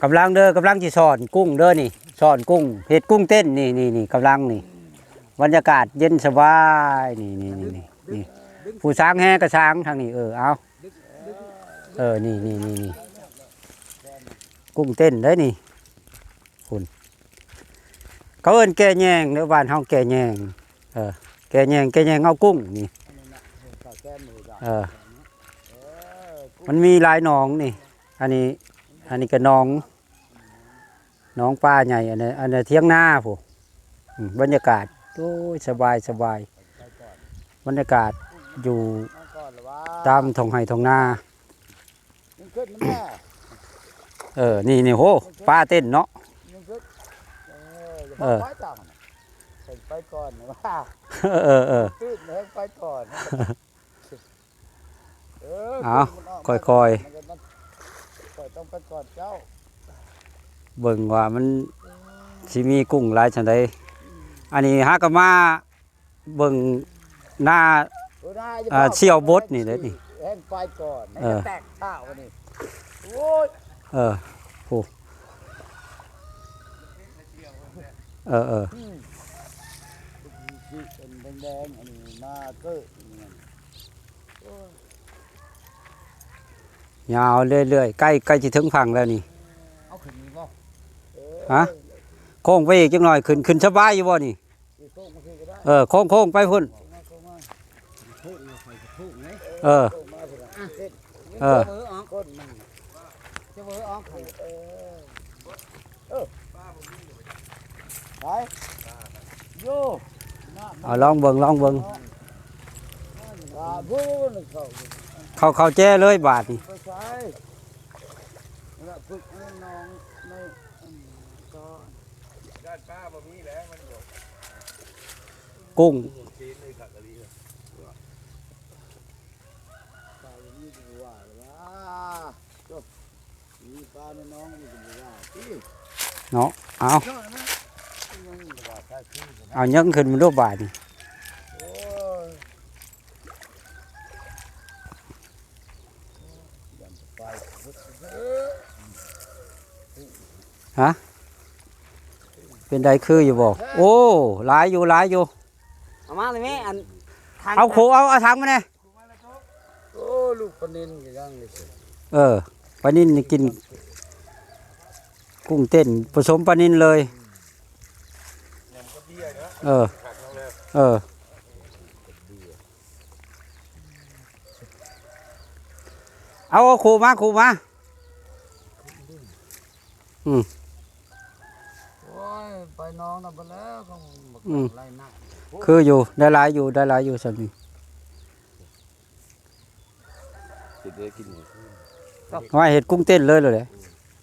ກຳລັງເດີ ກຳລັງຊິສອນກຸ້ງເດີນີ້ ສອນກຸ້ງ ເຮັດກຸ້ງເຕັ້ນ ນີ້ໆໆ ກຳລັງນີ້ ບັນຍາກາດເຢັນສະບາຍ ນີ້ໆໆ ນີ້ ຜູ້ສາງແຮ່ກະສາງທາງນີ້ ເອີ ເອົາ ເອີ ນີ້ໆໆ ນີ້ ກຸ້ງເຕັ້ນເດ້ນີ້ ພຸ້ນ ເຂົາເອີ້ນແກ່ແຍງເດີ ບ້ານເຮົາແກ່ແຍງ ເອີ ແກ່ແຍງ ແກ່ແຍງເອົາກຸ້ງນີ້ ເອີ ມັນມີຫຼາຍໜອງນີ້ ອັນນີ້ ອັນນີ້ກະໜອງ ໜອງປາໃຫຍ່ ອັນນັ້ນ ອັນນັ້ນຖຽງນາພຸ້ນ ອືມ ບັນຍາກາດ ໂອ້ຍ ສະບາຍ ສະບາຍ ບັນຍາກາດຢູ່ຕາມທົ່ງໄຮ່ທົ່ງນາ ເອີ ນີ້ໆ ໂຫ ປາເຕັ້ນເນາະ ເອີ ໄປກ່ອນ ເອີ ເອີ ເອີ ຕື່ນແຮງໄປກ່ອນ ເອີ ເອົາ ຄ່ອຍໆ ຂ້ອຍຕ້ອງໄປກ່ອນເຈົ້າ ເບິ່ງວ່າມັນຊິມີກຸ້ງຫຼາຍສ່ຳໃດ ອັນນີ້ຫາກະມາເບິ່ງນາ ເອີ ນາ ອ່າ ສ່ຽວບົດນີ້ເດ້ນີ້ ແຮງໄປກ່ອນ ເອີ ແຕກເຊົ້ານີ້ ໂອ້ຍ ເອີ ໂອ້ ເອີໆ ອືມ ສີແດງໆ ອັນນີ້ມາເກີດ ຍາວເລື້ອຍໆ ໃກ້ ໃກ້ຊິເຖິງຝັ່ງແລ້ວນີ້ ເອົາຂຶ້ນນີ້ບໍ່ ຮະ ໂຄ້ງໄປອີກຈັກໜ້ອຍ ຂຶ້ນ ຂຶ້ນສະບາຍຢູ່ບໍ່ນີ້ ຊິໂຄ້ງມາພີ້ກະໄດ້ ເອີ ໂຄ້ງໆ ໄປພຸ້ນ ໂຄ້ງມາ ໂຄ້ງມາ ຂ້ອຍຊິໂຄ້ງເດ້ ເອີ ໂຄ້ງມາພຸ້ນນະ ອ່ະ ເອີ ເອີ ອອກ ຄົນມັນ ຈະເວີອອກ ເອີ ເອີ ໄປ ໂຍ ເອົາ ລອງເບິ່ງ ລອງເບິ່ງ ເຂົ້າ ເຂົ້າແຈເລີຍບາດນີ້ ໄປໃສ ນັ້ນລະ ຝຶກໃນໜອງ ໃນ ອັນ ກໍ ດ້ານປາບໍ່ມີແລ້ວ ມັນບໍ່ ກຸ້ງ ປາບໍ່ມີກະວ່າລະວ່າ ມີປາໃນໜອງນີ້ກະບໍ່ວ່າຕິ ເນາະ ເອົາ ເອົາ ຍັງຂຶ້ນມາດູບາດນີ້ ໂອ້ຍ ຮະ ເປັນໃດຄືຢູ່ບໍ່ ໂອ້ ຫຼາຍຢູ່ ຫຼາຍຢູ່ ເອົາມາເລີຍແມ່ ອັນ ເອົາໂຄ ເອົາ ເອົາຖັງມາແດ່ ໂອ້ ລູກປານິນກະຍັງນີ້ ເອີ ປານິນນີ້ກິນ ກຸ້ງເຕັ້ນປະສົມປານິນເລີຍ ເອີ ເອີ ເອົາ ເອົາ ໂຄມາ ໂຄມາ ອືມ ໂອ້ຍ ໄປໜອງນຳເພິ່ນແລ້ວ ຂອງບັກ ອືມ ໄລ່ນຳ ຄືຢູ່ ໄດ້ຫຼາຍຢູ່ ໄດ້ຫຼາຍຢູ່ສ່ຳນີ້ ເຮັດໄດ້ກິນ ວ່າເຮັດກຸ້ງເຕັ້ນເລີຍໂລດແຫຼະ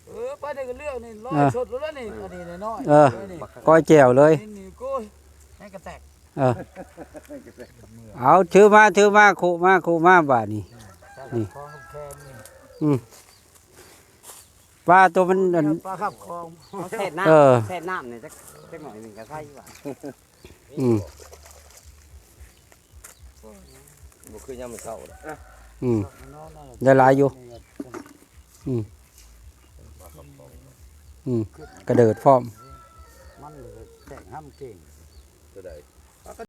ເອີ ໄປໄດ້ກະເລືອກນີ້ ຮ້ອຍ ເອີ ສົດໂລດແລ້ວນີ້ ອັນນີ້ນ້ອຍໆ ເອີ ນີ້ ກ້ອຍແຈ່ວເລີຍ ນີ້ ໂອ້ຍ ໃຫ້ກະແຕກ ເອີ ເອົາ ຖືມາ ຖືມາ ຄຸມາ ຄຸມາ ບາດນີ້ ນີ້ ຂອງແຂງນີ້ ອືມ ປາໂຕມັນ ອັນ ປາຂັບຂອງ ເອົາແຊ່ນ້ຳ ເອີ ແຊ່ນ້ຳນີ້ຈັກ ຈັກໜ້ອຍໜຶ່ງກະໄຄວ່າ ອືມ ບໍ່ຄືຍາມມື້ເຊົ້າເດ້ ອືມ ໄດ້ຫຼາຍຢູ່ ອືມ ອືມ ກະເດີດພ້ອມ ມັນແຕກຫ້ຳເກັ່ງ ຕົວໃດ?